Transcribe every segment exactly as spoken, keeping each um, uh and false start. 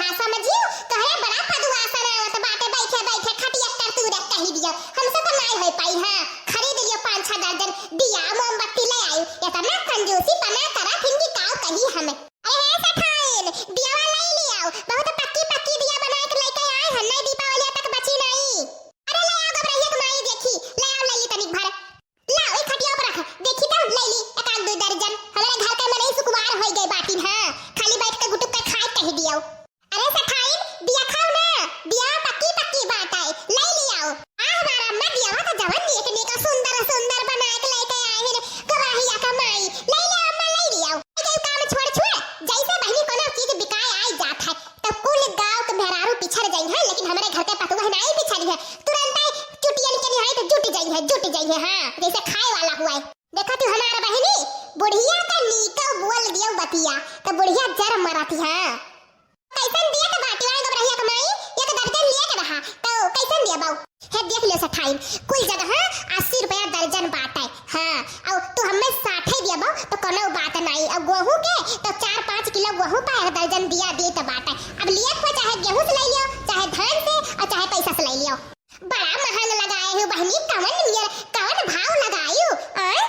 हाँ समझियो, तोहरे बड़ा पदुआसन आवत बाटे, बैठे बैठे खटिया तर तू रे कही दियो। हमसे तो नाई होई पाई। हाँ, खरीद लियो पाँच छह दर्जन दिया मोमबत्ती ले आयु, इतना कंजूसी पना करा फिर की काऊ कही हमें। अरे हे सेठाइन, दियावा ले लियाओ, बहुत पक्की पक्की दिया बनाए के लेके आए हैं, नहीं दीपावली तक बची नहीं। अरे ले आओ गबरहिया के माई, देखी, ले आओ, ले ली तनिक भर। लाओ, ई खटिया पर रख, देखी तो ले ली एक आध दो दर्जन। हमारे घर के मनई सुकुमार होई गए बाटिन, हाँ, खाली बैठ के गुटुक के खाए कही दियो। अरे सेठाइन, दिया खाओ ना, दिया पक्की पक्की बात है, ले लियाओ। आ हमारा अम्मा दियावा तो जवन नीक नीक सुंदर सुंदर बनाए के लेके आए हैं रे, गबरहिया के माई, ले लियाओ अम्मा, ले लियाओ। ये काम छोड़ छुए, जैसे बहिनी कोनो चीज बिकाए आई जात है, तब कुल गांव के मेहरारू पिछड़ जाई है, लेकिन हमरे घर के पतुआ नाई पिछड़ी है, तुरंत ही चुटियन के निहाई तो जुट जाई है, जुट जाई है, हाँ, जैसे खाए वाला हुआ है। देखा तू हमार बहिनी, बुढ़िया का नीको बोल दियो बतिया, तो बुढ़िया जर मरत है। कैसन दिया तो बाटी वाले गबरहिया के माई, एक दर्जन लिए के रहा, तो कैसन दिया बाऊ? हे देख ले सेठाइन, कुल जगह अस्सी रुपया दर्जन बाटे। हाँ, अउ तू हमें साठे दिया बाऊ, तो कोनो बात नाई। अउ गेहूं के तो चार पाँच किलो गेहूं पर एक दर्जन दिया दी तो बाटे। अब लिए को चाहे गेहूं से ले लियो, चाहे धान से, अउ चाहे पैसा से ले लियो। बड़ा महंग लगाए हो बहिनी, कवन नियर, कवन भाव लगाए हो, आय?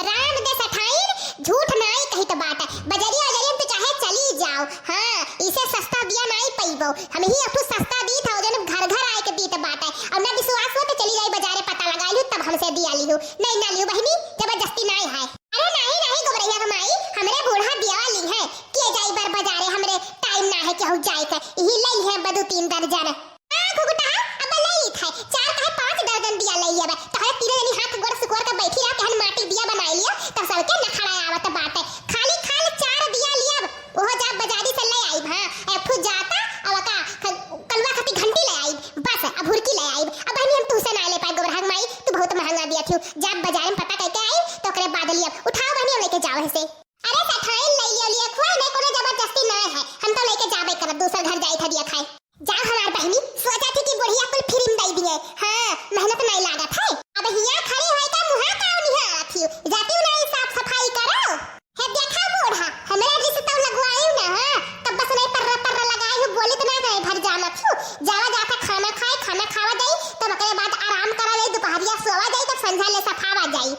राम दे सेठाइन, झूठ नाई कहित बाटे। बजरिया उजरिया में तो चाहे चली जाओ, हाँ, इसे सस्ता दिया नाई पइबो। हम ही अठू सस्ता दीत हो, जन घर घर आए के दीत बाटे। अब ना विश्वास हो तो चली जाई बजारे, पता लगा लियो, तब हमसे दिया लियो। नहीं ना लियो बहिनी, जबरदस्ती नाई है। अरे नहीं नहीं गबरहिया के माई, हमरे बूढ़ा दिया वाली है, के जाई बर बजारे, हमरे टाइम ना है केहू जाए के, यही ले लिहे बदू तीन दर्जन। आ, घुघुटा, अब ले लीत है, चार काहे पाँच दर्जन दिया ले लेबे। तोहरे तीनों जनी हाथ गोड़ सिकोड़ के बैठी रह, केहन माटी दिया बनाई लियो, तब सबके नखड़ा आवत बाटे। खाली खाल चार दिया लियब, ओहो जाब बजारी से ले आइब। हाँ, एक ठो जाता, अब का, ख-, कलवा खाती घंटी ले आइब, बस, अब हुरकी ले आइब। अब बहनी हम तुहसे ना ले पाए, गोबरहक माई, तू बहुत महंगा दिया थी। जाब बजारे में पता करके आई, तो ओकरे बाद लियब। उठाओ बहनी, अब लेके जाओ ऐसे। अरे सेठाइन, ले लियो, लियो, खुआ नहीं, कोनो जबरदस्ती ना है। हम तो लेके जाबे करब, दूसर घर जाई था दिया खाए। जा हमार बहिनी, सोचा थी कि बुढ़िया कुल फ्री में दे दिए। हाँ, मेहनत नहीं लागत है। अब हियाँ खड़ी होई का मुँहा का निहारा थी, जाती हूँ नहीं साफ सफाई करो। हे देखा बूढ़ा, हमरा जैसे तो लगवाई ना, हाँ, तब बस नहीं पर्रा पर्रा लगाई हूँ, बोली तो ना गए भर जाना थी। जावा जाता खाना खाए, खाना खावा जाई, तब ओकरे बाद आराम करा जाई, दोपहरिया सोवा जाई, तब संझा ले सफावा जाई।